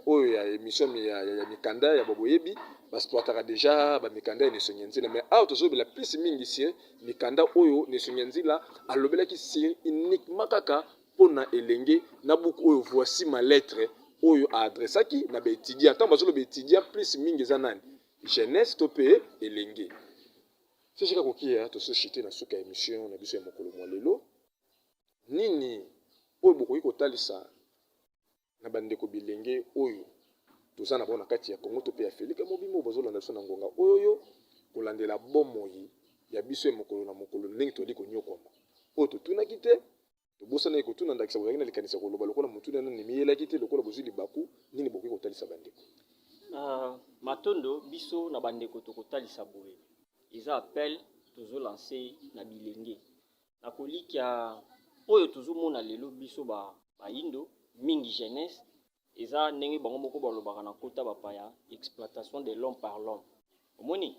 A: oyo ya émission ya mikanda ya baboyebi, baexploitaka deja bamikanda ya Nesongi Nzila. Mais awa tozolobela plus mingi sur mikanda oyo Nesongi Nzila alobelaki sur uniquement kaka mpona elenge, na buku oyo Voici ma lettre oyo aadressaki na baétudiant. Ntango bazoloba étudiant, plus mingi eza nani? Jeunesse to mpe elenge. Sesika kokia tozoshite na suka ya émission na biso ya mokolo mwa lelo. Nini oyo bokoki kotalisa na bandeko bilenge oyo toza na bango na kati ya Congo to mpe ya Afrika mobimba oyo bazolanda biso na ngonga oyo, oyo kolandela bomoi ya biso ya mokolo na mokolo, ndenge tozali konyokwama, oyo totunaki te, tobosanaki kotuna? Ndakisa bozalaki na likanisi ya koloba lokola motuna nani miyelaki te, lokola bozwi libaku, nini bokoki kotalisa bandeko?
B: Matondo. Biso na bandeko tokotalisa boye, eza appel tozolance na bilenge na kolikia oyo tozomona lelo. Biso bayindo mingi, jeunesse eza ndenge bango moko balobaka na kota bapaya, exploitation de l'homme par l'homme. Omoni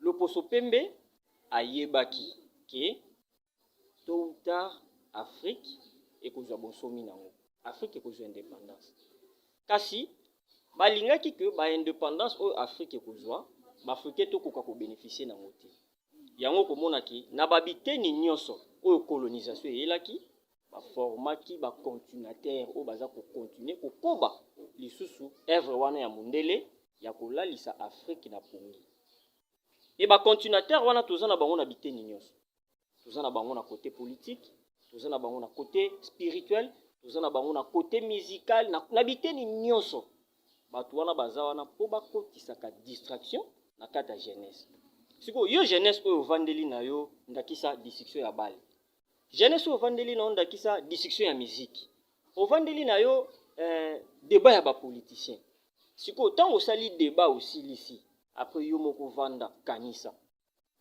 B: loposo pembe ayebaki ke tôt ou tard Afrique ekozwa bonsomi nango, Afrique ekozwa indépendance. Kasi balingaki ke baindépendance oyo Afrique ekozwa, baafricain tokoka kobénéficie nango te. Yango komonaki na babiteni nyonso oyo colonisation eyelaki, baformaki bacontinuateur oyo baza kocontinue kokoba lisusu œuvre wana ya mondele ya kolalisa Afrique na pongi. E bacontinuateur wana toza na bango na biteni nyonso. Toza na bango na côté politique, toza na bango na côté spirituel, toza na bango na côté musical, na biteni nyonso. Bato wana baza wana mpo bakotisaka distraction na kati ya jeunesse. Sikoyo yo jeunesse oyo ovandeli na yo ndakisa distraction ya bale, jeunesse oyo ovandeli na yo ndakisa distraction ya musique, ovandeli na yo débat ya bapoliticien. Sikoyo ntango osali débat, osilisi, après yo moko ovanda, kanisa: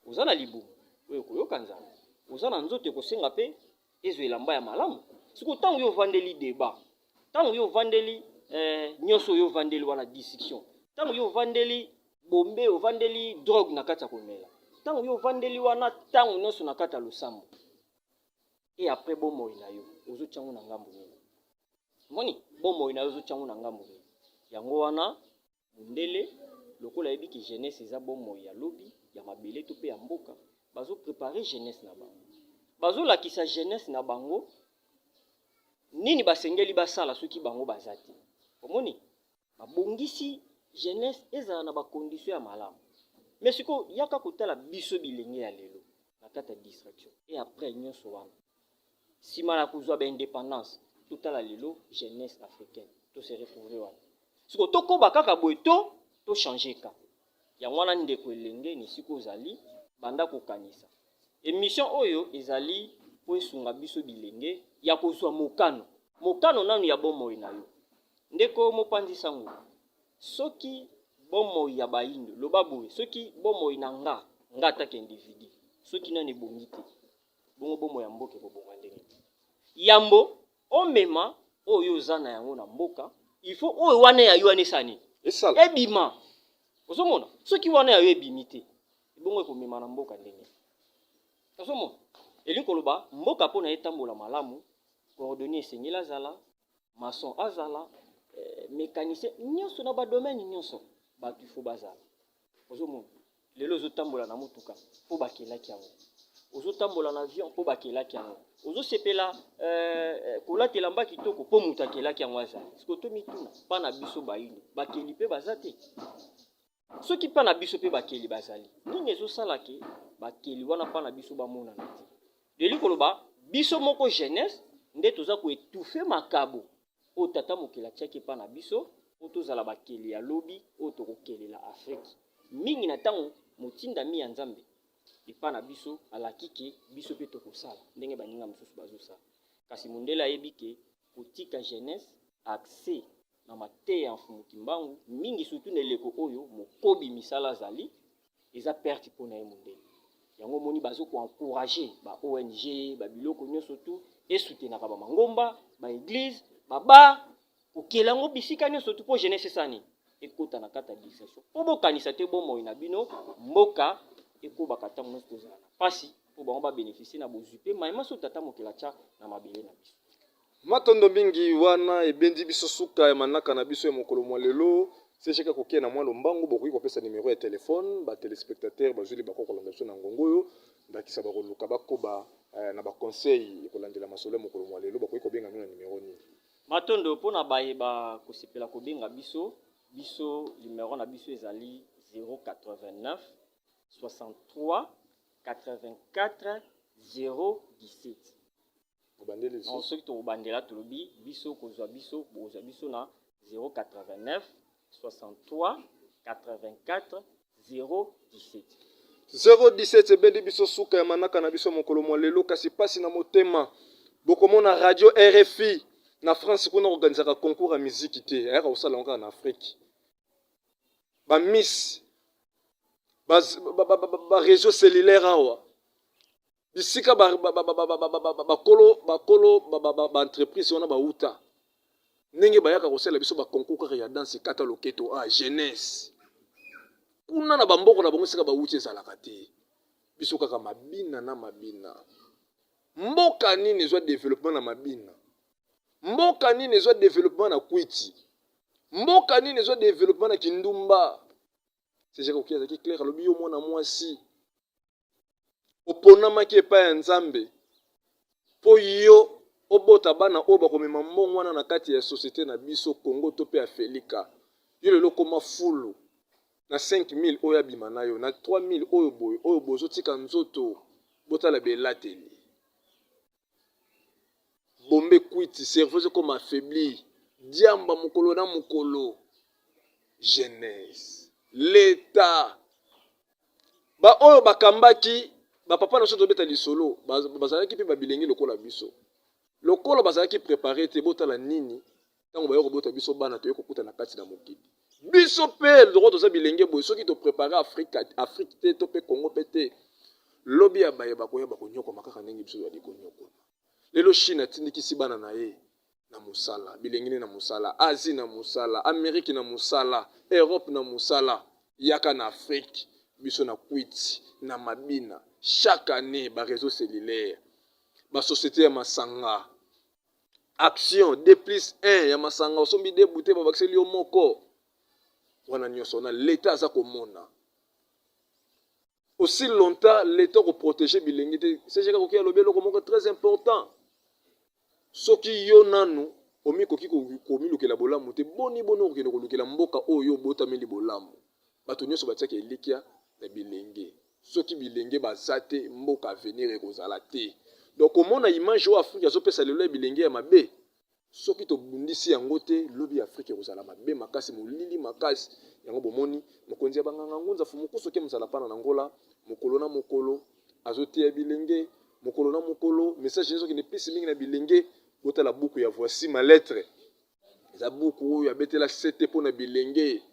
B: oza na libumu oyo ekoyoka nzala, oza na nzoto ekosenga mpe ezwa elamba ya malamu. Sikoyo ntango yo ovandeli débat, ntango yo ovandeli nyonso oyo ovandeli wana distraction, ntango yo ovandeli bombe, ovandeli drogue na kati ya komela, ntango yo ovandeli wana ntango nyonso na kati ya losambo, e après bomoi na yo ozotyango na ngambo nini? Omoni bomoi na yo ozotyango na ngambo nini? Yango wana mondele lokola ayebi ke jeunesse eza bomoi ya lobi ya mabele to mpe ya mboka, bazoprépare jeunesse na bango, bazolakisa jeunesse na bango nini basengeli basala soki bango baza te. Omoni babongisi jeunesse ezala na bacondition ya malamu. Mais sikoyo yaka kotala biso bilenge ya lelo na kati ya distraction. E après nyonso wana, nsima na kozwa baindépendance, totala lelo jeunesse africaine tose retrouve wana. Sikoyo tokoba kaka boye to tochange ka? Yango wana ndeko elenge, na esika ozali, banda kokanisa. Émission oyo ezali. mpo esunga biso bilenge ya kozwa mokano, mokano nanu ya bomoi na yo. Ndeko mopanzi sango, soki bomoi ya bayindo, loba boye, soki bomoi na nga, nga atake individu, soki nanu ebongi te, bongo bomoi ya mboka ekobonga ndenge nini? Yambo omema oyo oza na yango na mboka, il faut oyo wana ya yo wana esala nini?
A: Esala.
B: Ebima. Ozomona? Soki wana ya yo ebimi te, ebongo ekomema na mboka ndenge nini? Ozomona? Elingi koloba mboka mpo na etambola malamu, coordonnier esengeli azala, maçon azala, mécanicien, nyonso na ba domaine nyonso bato il faut bazala. Ozomona? Lelo ozotambola na motuka mpo bakelaki yango, ozotambola na avion mpo bakelaki yango, ozosepela kolata elamba kitoko mpo moto akelaki yango azali. Siko tomituna, mpa na biso bayindo bakeli mpe baza te? Soki mpa na biso mpe bakeli bazali, nini ezosala ke bakeli wana mpa na biso bamonana te? Leli koloba biso moko jeunesse nde toza koétouffer makabo oyo tata mokeli atiaki epa na biso mpo tozala bakeli ya lobi oyo tokokelela Afrique mingi. Na ntango motindami ya Nzambe epa na biso alaki ke biso mpe tokosala ndenge baninga mosusu bazosala, kasi mondele ayebi ke kotika jeunesse accès na mateya ya Mfumu Kimbangu mingi, surtout na eleko oyo mokobi misala azali, eza perte mpo na ye mondele. Yango omoni bazo koencourager ba ONG, babiloko nyonso tu esoutenaka bamangomba, baéglise, babar, kokela yango bisika nyonso tu mpo jeunesse esala nini? Ekota na kati ya distraction, mpo bokanisa te bomoi na bino mboka ekobaka ntango nyonso kozala na mpasi, mpo bango babénéficier na bozwi mpe mayema so tata mokili atya na mabele na biso.
A: Matondo mingi. Wana ebendi biso suka ya manaka na biso ya mokolo mwa lelo. Secheka kokia na mwa lombangu, bokoki kopesa nimero ya telefone, batéléspectateur bazwili bako kolanda biso na ngongo oyo, ndakisa bakoluka bakoba na baconseil ekolandela masolo ya mokolo mwa lelo, bakoki kobenga bino na nimero nini?
B: Matondo. Mpona bayeba kosepela kobenga biso, biso numero na biso ezali 089 63 84 017.
A: Obandeli.
B: Donc, soki tokobandela, tolobi biso kozwa biso, bokozwa biso na 089 63 84 017.
A: 017. Ebendi biso suka ya manaka na biso mokolo mwa lelo. Kasi mpasi na motema, bokomona radio RFI na France kuna organisaka concours ya miziki te, ayaka kosala yango kaka na Afrique. Bamiss, baréseau cellulaire awa, bisika bakolo baentreprise wana bauta, ndenge bayaka kosalela biso baconcours kaka ya danse, kata loketo, a jeunesse kuna na bamboka na bango esika bauti ezalaka te. Biso kaka mabina na mabina. Mboka nini ezwa développement na mabina? Mboka nini ezwa développement na kwiti? Mboka nini ezwa développement na kindumba? Sejaka oki azalaki clair, alobi: yo mwana mwasi, oponamaki epai ya Nzambe mpo yo obota bana oyo bakomema mbongo wana na kati ya société na biso Congo to mpe Afelika. Yo lelo okoma fulu na 5000 oyo abima na yo na 3000 oyo boye, oyo boye, ozotika nzoto. Botala belateli, bombe, kwiti, cerveau ezokoma affaibli, diamba mokolo na mokolo. Jeunesse, leta, baoyo bakambaki bapapa na biso, tobeta lisolo, bazalaki mpe babilenge lokola biso. Lokola bazalaki préparé te, botala nini ntango baye kobota biso bana, toye kokuta na kati na mokili. Biso mpe loko toza bilenge boye, soki toprépare Afrique te to mpe Congo mpe te, lobi ya baye bakoya bakonyokoma kaka ndenge biso toyali konyokoma lelo. Chine atindikisi bana na ye na mosala, bilenge na mosala, Asie na mosala, Amérique na mosala, Europe na mosala. Yaka na Afrique, biso na kwiti na mabina. Chaque année baréseau cellulaire, basociété ya masanga, action 2 plus 1 ya masanga, osombi 2 bouteille, babakiseli yo moko. Wana nyonso na leta aza komona. Aussi longtemps leta koprotéger bilenge te, CGK koki alobi eloko moko très important: soki yo nanu omikoki komilukela bolamu te, boni boni okokende kolukela mboka oyo obotameli bolamu? Bato nyonso batiaka elikya na bilenge. Soki bilenge baza te, mboka avenir ekozala te. Donc komona image oyo Afrique azopesa lelo ya bilenge ya mabe, soki tobundisi yango te, lobi Afrique ekozala mabe makasi, molili makasi. Yango bomoni mokonzi ya banganga ngunza Fumuku, soki mozala pana na Ngola, mokolo na mokolo azoteya bilenge. Mokolo na mokolo message ezokende pesi mingi na bilenge. Botala buku ya Voici ma lettre, eza buku oyo abetela sete mpo na bilenge,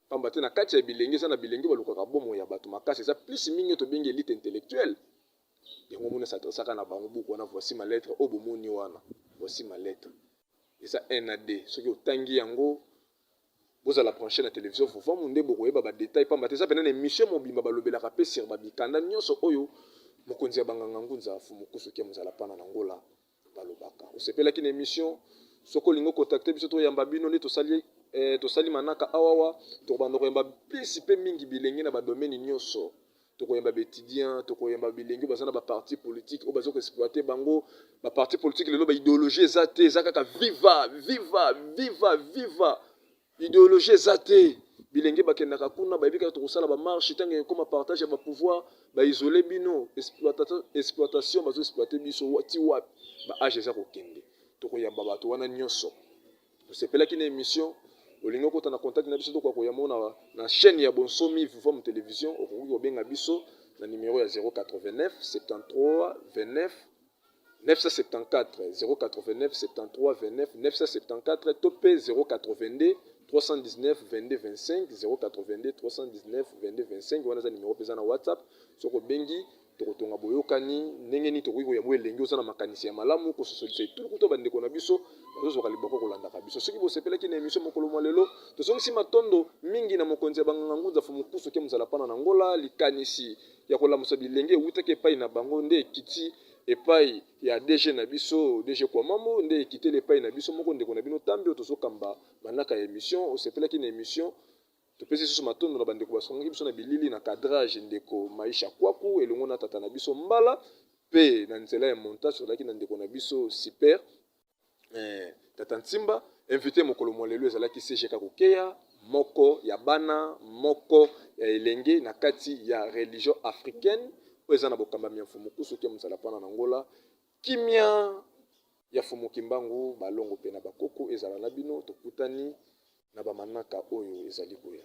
A: pamba te na kati ya bilenge eza na bilenge balukaka bomoi ya bato makasi, eza plus mingi oyo tobengi elite intellectuelle. Yango omoni asadresaka na bango buku wana Voici ma lettre, oyo bomoni wana Voici ma lettre eza 1 na 2. Soki otangi yango, bozala branche na television Vuvamu nde bokoyeba ba detail, pamba te eza pena na emission mobimba balobelaka pe sur ba bikanda nyonso oyo mokonzi ya banganga ngunza Fumukusu Kia Muzala Pana na Ngola balobaka. Osepelaki na emission? Soki olingi ocontacte biso, toyamba bino nde tosali, tosali manaka awawa. Tokobanda koyamba plus mpe mingi bilenge na badomaine nyonso. Tokoyamba baétudiant, tokoyamba bilenge oyo baza na baparti politique oyo baza koexploite bango. Baparti politique lelo baidéologie eza te, eza kaka viva viva viva viva, idéologie eza te. Bilenge bakendaka kuna, bayebi kaka tokosala bamarche. Ntango ekoma partage ya bapouvoir, baisole bino, exploitation, bazoexploite biso ti wapi? Baage eza kokende. Tokoyamba bato wana nyonso. Tosepelaki na émission, olingi okota na contact na biso, tokoka koyamba na chaîne ya Bonsomi Vuvamu Télévision, okoki kobenga biso na numéro ya 089 73 29 974, 089 73 29 974, to mpe 082 319 22 25, 082 319 22 25. Wana eza numéro mpe eza na WhatsApp. Soki obengi, tokotonga boyokani ndenge nini tokoki koyamba elenge oza na makanisi ya malamu kososolisa etuluku to bandeko na biso bazozwaka libako kolandaka biso. Soki bosepelaki na émission mokolo mwa lelo, tozongisi matondo mingi na mokonzi ya banganga ngunza Fumukusu Ke Mozala Pana na Ngola. Likanisi ya kolamusa bilenge ewutaki epai na bango, nde ekiti epai ya DG na biso, DG Kwamamo, nde ekiteli epai na biso moko, ndeko na bino Tambi, oyo tozokamba manaka ya émission. Osepelaki na émission? Topesi lisusu matondo na bandeko basongaki biso na bilili, na cadrage ndeko Maisha Kwaku elongo na tata na biso Mbala, mpe na nzela ya montage tozalaki na ndeko na biso Super, tata Ntimba. Invité mokolo mwa lelo ezalaki CGK Kokeya, moko ya bana, moko ya elenge na kati ya religion africaine oyo eza na bokambami ya Mfumu Kusu Ke Mozala Pana na Ngola. Kimia ya Fumu Kimbangu, balongo mpe na bakoko ezala na bino. Tokutani na bamanaka oyo ezali koya.